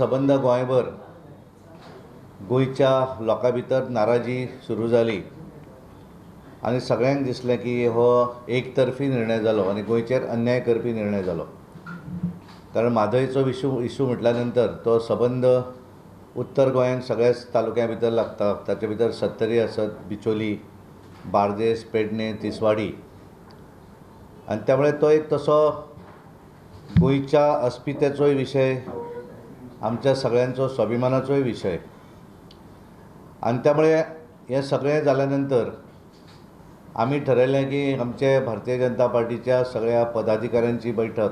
सबंद गोंयभर गोंयच्या लोकां भितर नाराजी सुरू जाली आनी सगळ्यांक दिसलें की हो एकतर्फी निर्णय जालो आनी गोंयचेर अन्याय करपी निर्णय जालो. कारण म्हादयचो इशू म्हटल्या नंतर तो सबंद उत्तर गोंयांत सगळ्याच तालुक्या भितर लागता. ताचे भितर सत्तरी आसत, बिचोली, बार्देस, पेडणे, तिसवाडी आनी त्यामुळे तो एक तसो गोंयच्या अस्मितेचोय विशय, आमच्या सगळ्यांचो स्वाभिमानाचोय विशय. आनी त्यामुळे हें सगळें जाल्या नंतर आमी ठरयलें की आमचे भारतीय जनता पार्टीच्या सगळ्या पदाधिकाऱ्यांची बैठक,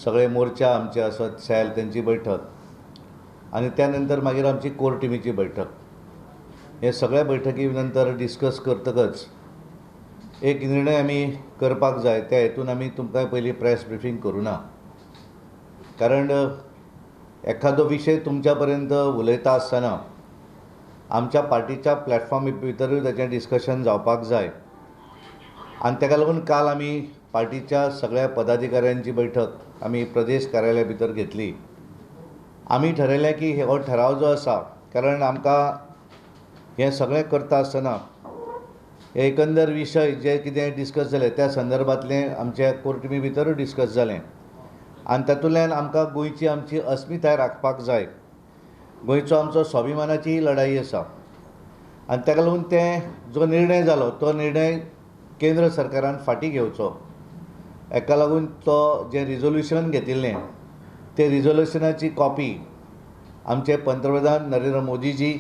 सगळे मोर्चा आमचे आसत सेल तेंची बैठक आनी त्या नंतर मागीर आमची कोर टिमीची बैठक. हे सगळ्या बैठकी नंतर डिस्कस करतकच एक निर्णय आमी करपाक जाय. त्या हेतून आमी तुमकां पयलीं प्रेस ब्रिफींग करूं ना, कारण एखादो विशय तुमच्या पर्यंत उलयता आसतना आमच्या पार्टीच्या प्लॅटफॉर्म भितरूय ताचें डिस्कशन जावपाक जाय. आनी ताका लागून काल आमी पार्टीच्या सगळ्या पदाधिकाऱ्यांची बैठक आमी प्रदेश कार्यालया भितर घेतली. आमी ठरयलें की हो ठराव जो आसा, कारण आमकां हें सगळें करता आसतना एकंदर विशय जे कितें डिस्कस जाले त्या संदर्भांतलें आमच्या कोर टिमी भितरूय डिस्कस जालें आनी तातूंतल्यान आमकां गोंयची आमची अस्मिताय राखपाक जाय. गोंयचो आमचो स्वाभिमानाची लढाई आसा आनी ताका लागून तें जो निर्णय जालो तो निर्णय केंद्र सरकारान फाटीं घेवचो. हाका लागून तो जें रिजोल्युशन घेतिल्लें तें रिजोल्युशनाची कॉपी आमचे पंतप्रधान नरेंद्र मोदीजी,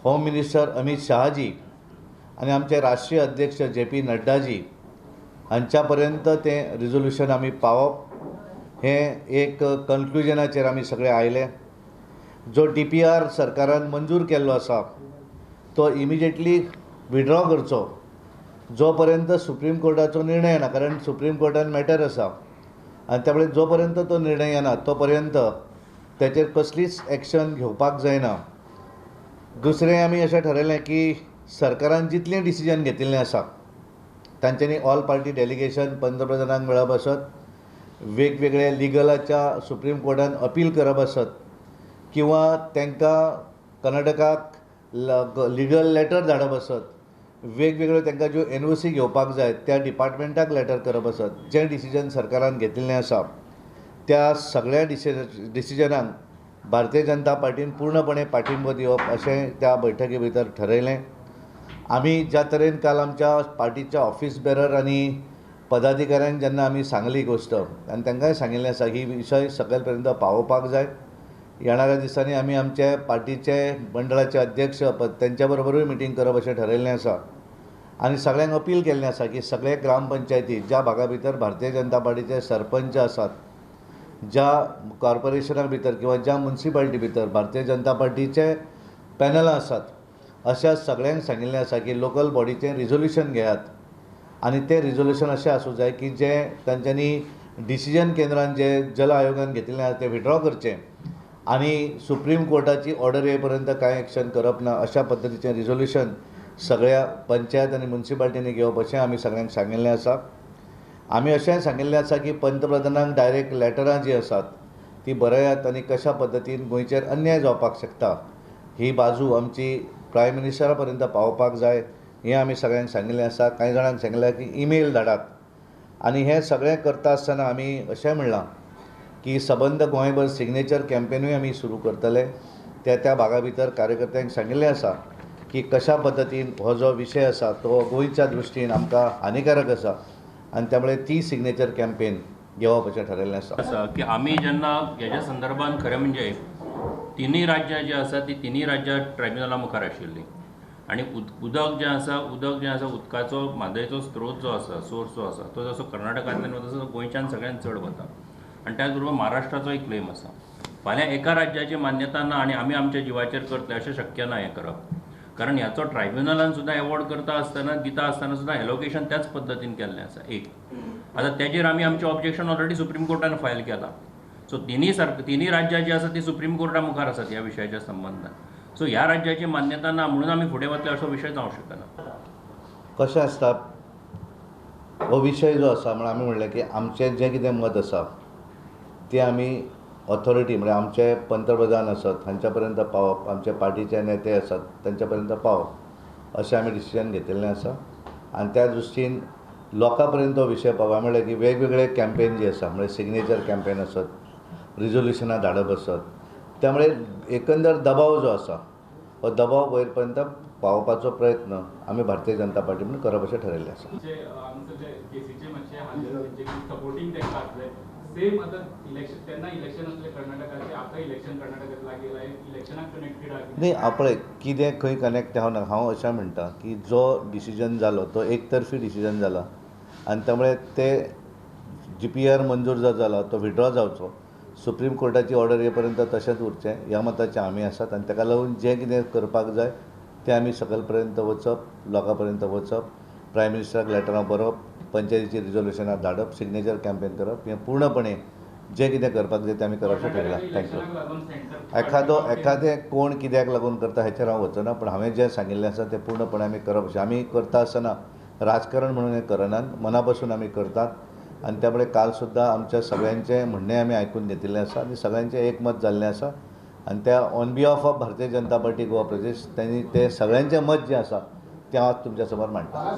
होम मिनिस्टर अमीत शहाजी आनी आमचे राष्ट्रीय अध्यक्ष जे पी नड्डाजी हांच्या पर्यंत तें रिजोल्युशन आमी पावप हें एक कन्क्लुजनाचेर आमी सगळे आयले. जो डी पी आर सरकारान मंजूर केल्लो आसा तो इमिजिएटली विड्रॉ करचो जो पर्यंत सुप्रीम कोर्टाचो निर्णय येना, कारण सुप्रीम कोर्टान मॅटर आसा आनी त्यामुळे जो पर्यंत तो निर्णय येना तो पर्यंत ताचेर कसलीच एक्शन घेवपाक जायना. दुसरें आमी अशें ठरयलें की सरकारान जितलें डिसिजन घेतिल्लें आसा तांच्यांनी ऑल पार्टी डेलिगेशन पंतप्रधानांक मेळप आसत, वेगवेगळे लिगलाच्या सुप्रीम कोर्टान अपील करप आसत किंवा तांकां कर्नाटकाक लिगल लेटर धाडप आसत, वेगवेगळ्यो तांकां ज्यो एनओसी घेवपाक जाय त्या डिपार्टमेंटाक लेटर करप आसत, जें डिसिजन सरकारान घेतिल्लें आसा त्या सगळ्या डिसिजनांक भारतीय जनता पार्टीन पूर्णपणे पाठिंबो दिवप अशें त्या बैठके भितर ठरयलें. आमी ज्या तरेन काल आमच्या पार्टीच्या ऑफिस बेरर आनी पदाधिकाऱ्यांक जेन्ना आमी सांगली गोश्ट आनी तांकांय सांगिल्लें आसा ही विशय सकयल पर्यंत पावोवपाक जाय. येणाऱ्या दिसांनी आमी आमचे पार्टीचे मंडळाचे अध्यक्ष तेंच्या बरोबरूय मिटींग करप अशें ठरयल्लें आसा आनी सगळ्यांक अपील केल्लें आसा की सगळे ग्रामपंचायती ज्या भागा भितर भारतीय जनता पार्टीचे सरपंच आसात, ज्या कॉर्पोरेशना भितर किंवा ज्या मुन्सिपालिटी भितर भारतीय जनता पार्टीचे पॅनलां आसात अशा सगळ्यांक सांगिल्लें आसा की लोकल बॉडीचें रिजोल्युशन घेयात आनी तें रिजोल्युशन अशें आसूं जाय की जें तांच्यांनी डिसिजन केंद्रान जें जल आयोगान घेतिल्लें आसा तें विड्रॉ करचें आनी सुप्रीम कोर्टाची ऑर्डर येई पर्यंत कांय एक्शन करप ना अशा पद्दतीचें रिजोल्युशन सगळ्या पंचायत आनी मुन्सिपालिटींनी घेवप अशें आमी सगळ्यांक सांगिल्लें आसा. आमी अशेंय सांगिल्लें आसा की पंतप्रधानांक डायरेक्ट लेटरां जीं आसात तीं बरयात आनी कशा पद्दतीन गोंयचेर अन्याय जावपाक शकता ही बाजू आमची प्रायम मिनिस्टरा पर्यंत पावोवपाक जाय हें आमी सगळ्यांक सांगिल्लें आसा. कांय जाणांक सांगिल्लें की ईमेल धाडात आनी हें सगळें करता आसतना आमी अशें म्हणलां की सबंद गोंयभर सिग्नेचर कॅम्पेनूय आमी सुरू करतले. त्या त्या भागा भितर कार्यकर्त्यांक सांगिल्लें आसा की कशा पद्दतीन हो जो विशय आसा तो गोंयच्या दृश्टीन आमकां हानिकारक आसा आनी त्यामुळे ती सिग्नेचर कॅम्पेन घेवप अशें ठरयल्लें आसा. की आमी जेन्ना हेज्या संदर्भान खरें म्हणजे तिनूय राज्यां जीं आसा ती तिनूय राज्यां ट्रायब्युनला मुखार आशिल्लीं आनी उदक जें आसा उदकाचो म्हादयचो स्त्रोत जो आसा, सोर्स जो आसा तो जसो कर्नाटकांतल्यान वता तसो गोंयच्यान सगळ्यान चड वता आनी त्याच बरोबर महाराष्ट्राचोय क्लेम आसा. फाल्यां एका राज्याची मान्यता ना आनी आमी आमच्या जिवाचेर करतले अशें शक्य ना हें करप, कारण ह्याचो ट्रायब्युनलान सुद्दां एवॉर्ड करता आसतना दिता आसतना सुद्दां एलोकेशन त्याच पद्दतीन केल्लें आसा. एक आतां तेजेर आमी आमचें ऑब्जेक्शन ऑलरेडी सुप्रीम कोर्टान फायल केलां. सो तिनूय राज्यां जीं आसा ती सुप्रीम कोर्टा मुखार आसात ह्या विशयाच्या संबंदान. सो ह्या राज्याची मान्यता ना म्हणून आमी फुडें वतले असो विशय जावंक शकना. कशें आसता हो विशय जो आसा म्हण आमी म्हणलें की आमचें जें कितें मत आसा तें आमी ऑथॉरिटी म्हणजे आमचे पंतप्रधान आसत हांच्या पर्यंत पावप, आमचे पार्टीचे नेते आसात तांच्या पर्यंत पावप अशें आमी डिसिजन घेतिल्लें आसा. आनी त्या दृश्टीन लोकां पर्यंत तो विशय पावप म्हळ्यार की वेगवेगळे कॅम्पेन जे आसा, म्हणजे सिग्नेचर कॅम्पेन आसत, रिजोल्युशनां धाडप आसत, त्यामुळे एकंदर दबाव जो आसा हो दबाव वयर पर्यंत पावोवपाचो प्रयत्न आमी भारतीय जनता पार्टी म्हणून करप अशें ठरयल्लें आसा. न्ही, पळय कितें खंय कनेक्ट हांव ना, हांव अशें म्हणटा की जो डिसिजन जालो तो एकतर्फी डिसिजन जाला आनी त्यामुळे ते GPR मंजूर जो जाला तो विड्रॉ जावचो, सुप्रीम कोर्टाची ऑर्डर ये पर्यंत तशेंच उरचें ह्या मताचे आमी आसात. आनी ताका लागून जें कितें करपाक जाय तें आमी सकयल पर्यंत वचप, लोकां पर्यंत वचप, प्रायम मिनिस्टराक लेटरां बरोवप, पंचायतीची रिजोल्युशनां धाडप, सिग्नेचर कॅम्पेन करप, हें पूर्णपणे जें कितें करपाक जाय तें आमी करप अशें ठरयलां. Thank you. एखादें कोण कित्याक लागून करता हेचेर हांव वचना, पूण हांवें जें सांगिल्लें आसा तें पूर्णपणे आमी करप अशें. आमी करता आसतना राजकारण म्हणून हें करनात, मना पासून आमी करतात. आनी त्यामुळे काल सुद्दां आमच्या सगळ्यांचें म्हणणें आमी आयकून घेतिल्लें आसा आनी सगळ्यांचें एकमत जाल्लें आसा. आनी त्या on behalf of Bharatiya Janata Party Goa Pradesh त्यांनी ते सगळ्यांचें मत जें आसा तें हांव तुमच्या समोर मांडटा.